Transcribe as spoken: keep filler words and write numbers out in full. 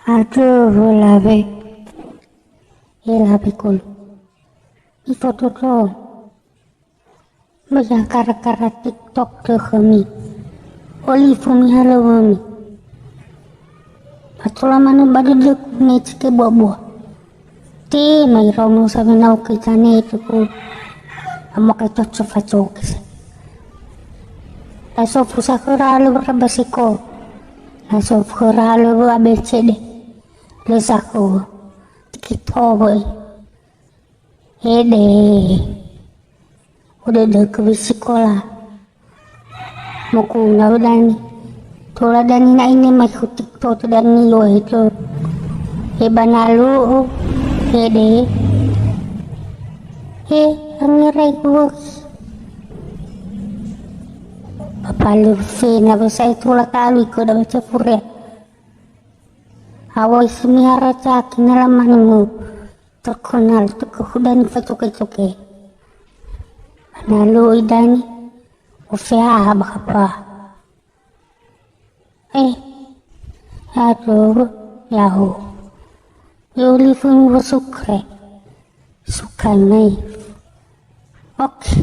Aduh, lawe. E lawe kulu. Ifototro. Mega kara-kara TikTok tö khömi. Olifu mihalöwömi. Fatola manö ba dödögu me ceke bua-bua. Te mai raono sawenau ke tane tuku. Amoka coco facoke se. Lasofu sakhöra alö bara ba seko. Lasofu khöra alö ba A B C D. Lö sakhö. Tikito wöi. Ede. Udödögö wöi sikola. Moguna wö dani. Tola dani na ine mai khu TikTok dani lo itu. He bana lu'u. Ede. He, angerai kuwöki. Papa lufe na wö sa'e tola talu iko da baca fure. Awai simi haraca kinala manungu. Terkenal tuku hudani facoke-coke. Bana lu'u idani. Ufeha ba khapa. Eh, aduh, yahu. Yuli fun wa sukre. Sukai mai. Oke.